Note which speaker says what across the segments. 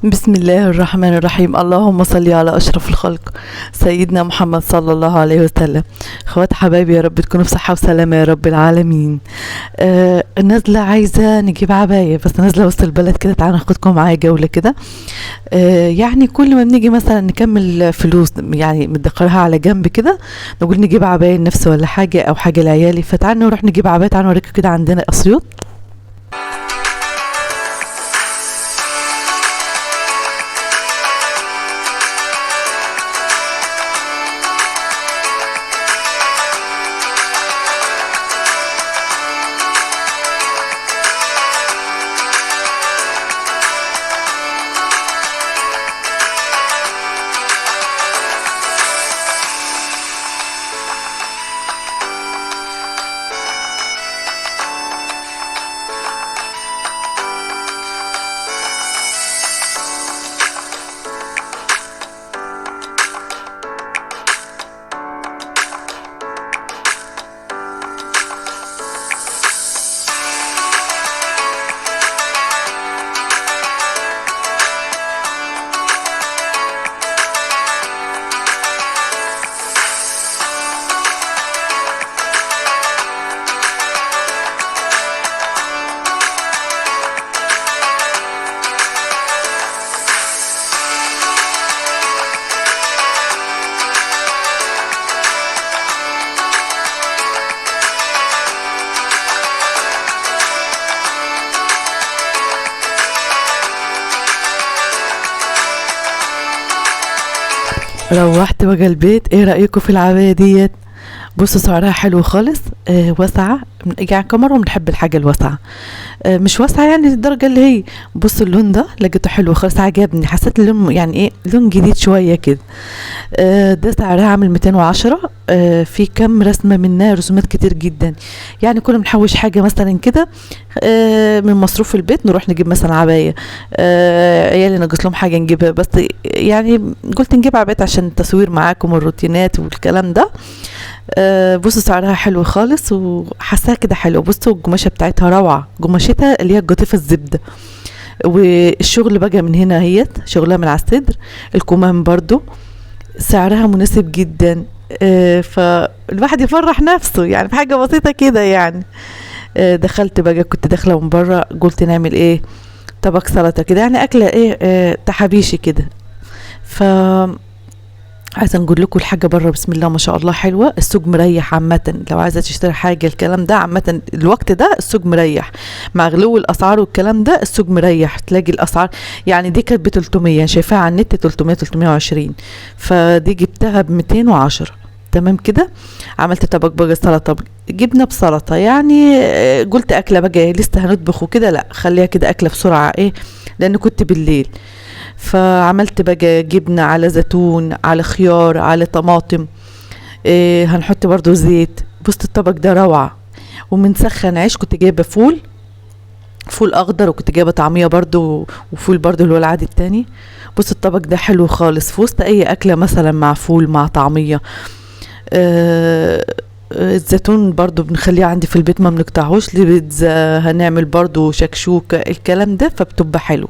Speaker 1: بسم الله الرحمن الرحيم. اللهم صل على أشرف الخلق سيدنا محمد صلى الله عليه وسلم. اخوات حبايبي، يا رب تكونوا بصحة وسلامة يا رب العالمين. نازلة عايزة نجيب عباية، بس نازلة وسط البلد كده. تعالوا ناخدكم معايا جولة كده. يعني كل ما بنيجي مثلا نكمل فلوس يعني مدخرها على جنب كده، نقول نجيب عباية لنفسي ولا حاجة أو حاجة لعيالي. فتعالوا نروح نجيب عباية. تعالوا نوريكم كده عندنا أسيوط. روحت بقى البيت. ايه رأيكم في العباية ديت؟ بصوا سعرها حلو خالص، واسعة، يعني كمرة بنحب الحاجة الواسعة، مش واسعة يعني للدرجة اللي هي. بصوا اللون ده لقيته حلو خالص، عجبني، حسيت اللون يعني ايه، لون جديد شوية كده. ده سعرها عامل 210. في كم رسمة منها، رسومات كتير جدا. يعني كل ما نحوش حاجة مثلا كده من مصروف البيت نروح نجيب مثلا عباية، عيالي ناقص لهم حاجة نجيبها. بس يعني قلت نجيب عبايات عشان التصوير معاكم والروتينات والكلام ده. بصوا سعرها حلو خالص وحاساها كده حلو. بصوا القماشه بتاعتها روعه، قماشتها اللي هي القطيفه الزبدة، والشغل بقى من هنا اهيت شغلها من على الصدر، الكمام برضو سعرها مناسب جدا. فالواحد يفرح نفسه يعني بحاجة بسيطة كده يعني. دخلت بقى، كنت داخله من بره، قلت نعمل ايه، طبق سلطة كده يعني، اكله ايه، تحابيشي كده. ف عايزه نقول لكم الحاجة بره بسم الله ما شاء الله حلوة، السوق مريح عامة. لو عايزه تشتري حاجة الكلام ده عامة الوقت ده السوق مريح، مع غلو الاسعار والكلام ده السوق مريح. تلاقي الاسعار يعني دي كانت ب 300، شايفاها على النت 300 320، فدي جبتها ب 210. تمام كده. عملت طبق بقى سلطة جبنه بسلطه، يعني قلت اكله بقى لسه هنطبخ وكده، لا خليها كده اكله بسرعة ايه، لان كنت بالليل. فعملت بقى جبنة على زيتون على خيار على طماطم، إيه هنحط برضو زيت. بص الطبق ده روعة. ومنسخن عيش، كنت جايبة فول اخضر، وكنت جايبة طعمية برضو، وفول برضو اللي هو العادي التاني. بص الطبق ده حلو خالص في وسط اي اكلة، مثلا مع فول مع طعمية. الزيتون برضو بنخليه عندي في البيت ما بنقطعهوش، لبيتزا هنعمل برضو شكشوكة الكلام ده، فبتبقى حلو.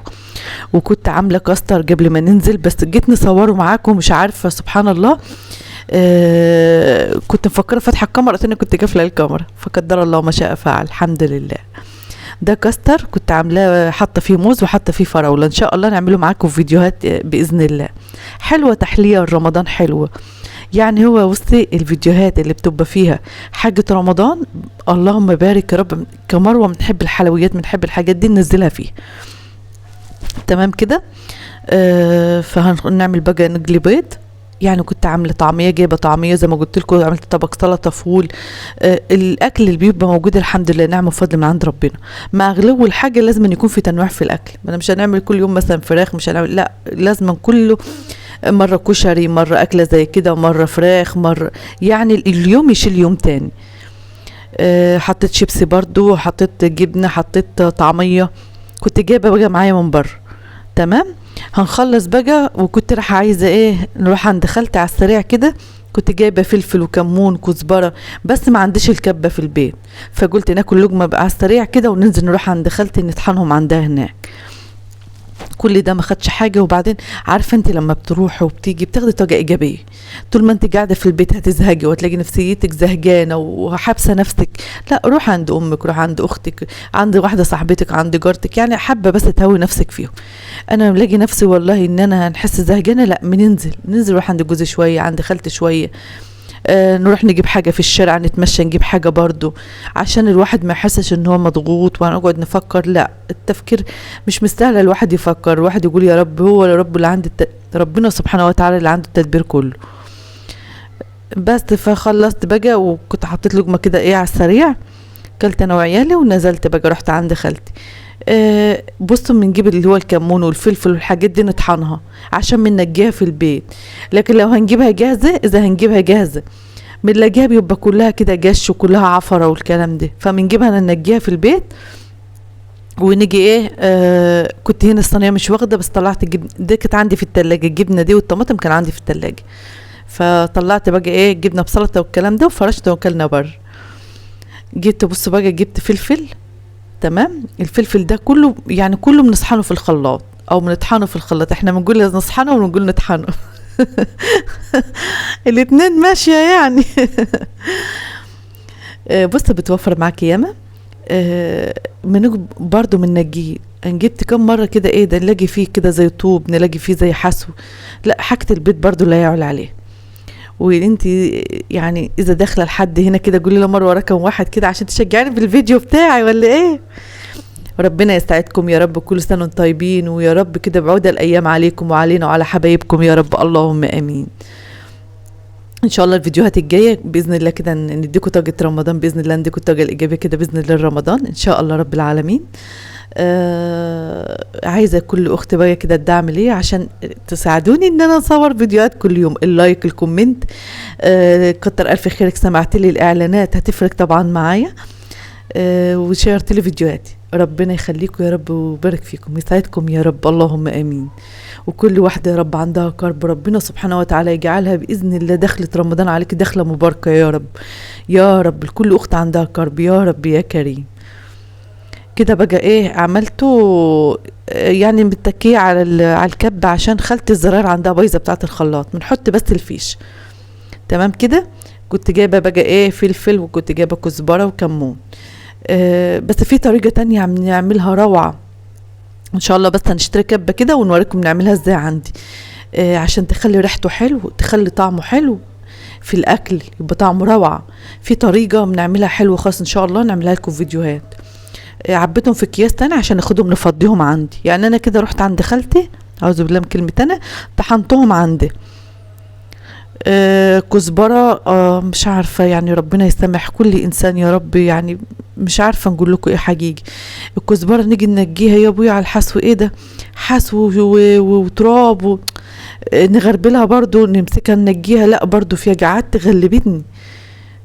Speaker 1: وكنت عاملة كاستر قبل ما ننزل، بس جيت نصوره معاكم مش عارفة سبحان الله. كنت مفكرة فاتحة الكاميرا، انا كنت قافلة الكاميرا، فقدر الله ما شاء فعل، الحمد لله. ده كاستر كنت عاملاه، حاطه فيه موز وحاطه فيه فراوله، ان شاء الله نعمله معاكم في فيديوهات باذن الله. حلوة تحلية رمضان حلوة يعني. هو بصي الفيديوهات اللي بتبقى فيها حاجة رمضان، اللهم بارك يا رب، كمروه بنحب الحلويات بنحب الحاجات دي ننزلها فيه. تمام كده. فهنعمل بقى نقلي بيض. يعني كنت عامله طعميه، جايبه طعميه زي ما قلت لكم، عملت طبق سلطة فول. الاكل اللي بيبقى موجود الحمد لله نعمه وفضل من عند ربنا. مع غلو الحاجة لازم يكون في تنويع في الاكل. ما انا مش هنعمل كل يوم مثلا فراخ، مش هنعمل، لا لازم كله مرة كشري، مرة اكله زي كده، مرة فراخ، مرة يعني اليوم يشيل يوم تاني. حطيت شيبسي برضو، حطيت جبنه، حطيت طعميه، كنت جايبه بقى معايا من بره. تمام. هنخلص بقى، وكنت رايحة عايزه ايه، نروح عند خالتي على السريع كده. كنت جايبه فلفل وكمون كزبره، بس ما عنديش الكبه في البيت، فقلت ناكل لقمة بقى على السريع كده وننزل نروح عند خالتي نطحنهم عندها هناك. كل ده ما خدش حاجة. وبعدين عارفه انت لما بتروحي وبتيجي بتاخدي طاقة ايجابية، طول ما انت قاعدة في البيت هتزهقي وهتلاقي نفسيتك زهجانه وحابسه نفسك. لا، روح عند امك، روح عند اختك، عند واحدة صاحبتك، عند جارتك، يعني حابة بس تهوي نفسك فيهم. انا بلاقي نفسي والله ان انا هنحس زهجانه، لا بننزل، ننزل نروح عند جوزي شوية، عند خالتي شوية، نروح نجيب حاجة في الشارع، نتمشى نجيب حاجة برضو، عشان الواحد ما يحسش ان هو مضغوط وهنقعد نفكر. لا، التفكير مش مستاهل الواحد يفكر، الواحد يقول يا رب، هو يا رب اللي عند ربنا سبحانه وتعالى اللي عنده التدبير كله. بس فخلصت بقى، وكنت حطيت لقمة كده ايه على السريع، كلت انا وعيالي، ونزلت بقى رحت عند خالتي. بصوا بنجيب اللي هو الكمون والفلفل والحاجات دي نطحنها عشان بننجيها في البيت، لكن لو هنجيبها جاهزة، اذا هنجيبها جاهزة بنلاقيها بيبقى كلها كده جش وكلها عفره والكلام ده، فبنجيبها ننجيها في البيت. ونيجي ايه، كنت هنا الصينية مش واخده، بس طلعت الجبنة دي كانت عندي في التلاجة، الجبنة دي والطماطم كان عندي في التلاجة، فطلعت بقى ايه جبنه بسلطه والكلام ده، وفرشت وكلنا بره. جيت بصوا بقى جبت فلفل، تمام. الفلفل ده كله يعني كله بنصحنه في الخلاط او بنطحنه في الخلاط، احنا بنقول نصحنه ونقول نطحنه الاتنين ماشية يعني. بص بتوفر معاك ياما. من برضو بننجيه، جبت كم مرة كده ايه ده نلاقي فيه كده زي طوب، نلاقي فيه زي حسو. لا، حاجة البيت برضو لا يعلى عليه. وانت يعني اذا داخله لحد هنا كده قولي له مروه رقم 1 كده عشان تشجعني بالفيديو بتاعي ولا ايه. ربنا يسعدكم يا رب، كل سنة وانتم طيبين، ويا رب كده بعودة الايام عليكم وعلينا وعلى حبايبكم يا رب، اللهم امين. ان شاء الله الفيديوهات الجاية باذن الله كده نديكم طاقة رمضان باذن الله، نديكم الطاقة الايجابية كده باذن الله رمضان ان شاء الله رب العالمين. عايزه كل اخت بقى كده الدعم ليه عشان تساعدوني ان انا اصور فيديوهات كل يوم، ال like، ال comment، كتر الف خيرك، سمعت لي الاعلانات هتفرق طبعا معايا، وشيرت لي فيديوهاتي. ربنا يخليكم يا رب ويبارك فيكم ويسعدكم يا رب، اللهم امين. وكل واحدة يا رب عندها كرب ربنا سبحانه وتعالى يجعلها باذن الله دخلة رمضان عليك دخله مباركة يا رب، يا رب. لكل اخت عندها كرب يا رب يا كريم. كده بقى ايه عملته، يعني متكيه على الكب عشان خالتي الزرار عندها بايظة بتاعه الخلاط، بنحط بس الفيش. تمام كده. كنت جايبه بقى ايه فلفل، وكنت جايبه كزبره وكمون. بس في طريقه تانية عم نعملها روعه ان شاء الله، بس هنشتري كبه كده ونوريكم نعملها ازاي عندي، عشان تخلي ريحته حلو، تخلي طعمه حلو في الاكل، يبقى طعمه روعه. في طريقه بنعملها حلوة خالص ان شاء الله نعملها لكم في فيديوهات. عبيتهم في اكياس تاني عشان اخدهم نفضيهم عندي. يعني انا كده رحت عند خالتي، اعوذ بالله من كلمة انا، طحنتهم عندي. كزبره، مش عارفه يعني، ربنا يسامح كل انسان يا رب، يعني مش عارفه نقول لكم ايه حقيقي. الكزبره نيجي ننجيها يا ابويا على الحسو، ايه ده حسو وتراب نغربلها برضو، نمسكها ننجيها، لا برضو فيها جعات تغلبتني.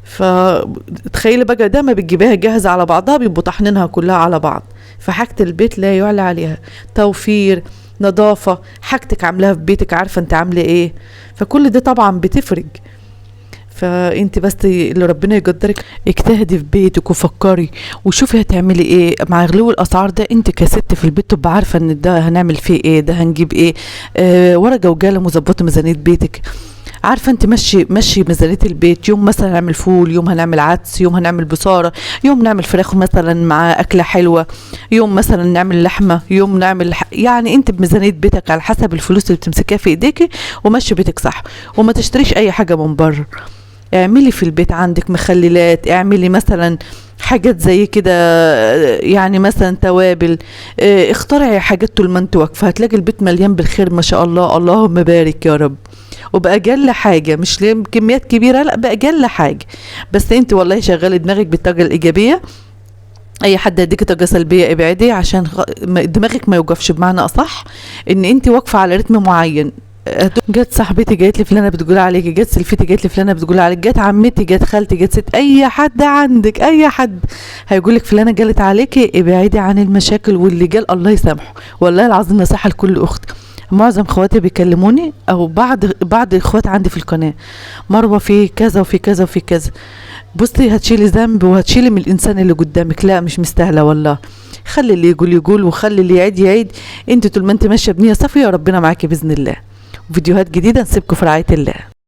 Speaker 1: فتخيلي بقى ده ما بتجيبيها جاهزة على بعضها، بيبقوا طحنينها كلها على بعض. فحاجة البيت لا يعلى عليها، توفير، نظافة، حاجتك عاملاها في بيتك، عارفة انت عاملة ايه، فكل ده طبعا بتفرق. فانت بس اللي ربنا يقدرك اجتهدي في بيتك وفكري وشوفي هتعملي ايه مع غلو الاسعار ده. انت كست في البيت تبقى عارفه ان ده هنعمل فيه ايه، ده هنجيب ايه، ورقة وقلم وظبطي ميزانية بيتك. عارفه انت مشي ميزانية البيت، يوم مثلا هنعمل فول، يوم هنعمل عدس، يوم هنعمل بصاره، يوم نعمل فراخ مثلا مع اكله حلوة، يوم مثلا نعمل لحمه، يوم نعمل يعني انت بميزانيه بيتك على حسب الفلوس اللي بتمسكيها في ايديكي، ومشي بيتك صح، وما تشتريش اي حاجة من بره. اعملي في البيت عندك مخللات، اعملي مثلا حاجات زي كده، يعني مثلا توابل، اخترعي حاجات طول ما انت واقفة، هتلاقي البيت مليان بالخير ما شاء الله، اللهم بارك يا رب. وبأقل حاجة، مش كميات كبيرة، لا بأقل حاجة، بس انت والله شغلي دماغك بالطاقة الإيجابية. اي حد يديكي طاقة سلبية ابعدي، عشان دماغك ما يوقفش، بمعنى اصح ان انت واقفة على رتم معين. جت صاحبتي جات لي فلانه بتقول عليكي، جت سلفتي جات لي فلانه بتقول عليك، جت عمتي، جت خالتي، جت ست، اي حد عندك، اي حد هيقول لك فلانه جالت عليكي، ابعدي عن المشاكل، واللي جال الله يسامحه. والله العظيم نصيحة لكل اخت. معظم خواتي بيكلموني او بعض اخوات عندي في القناة، مروه في كذا وفي كذا وفي كذا. بصي هتشيلي ذنب وهتشيلي من الانسان اللي قدامك، لا مش مستاهلة والله. خلي اللي يقول يقول وخلي اللي يعيد يعيد، انت طول ما انت ماشية بنيه صافية ربنا معاكي باذن الله. فيديوهات جديدة، نسيبكم في رعاية الله.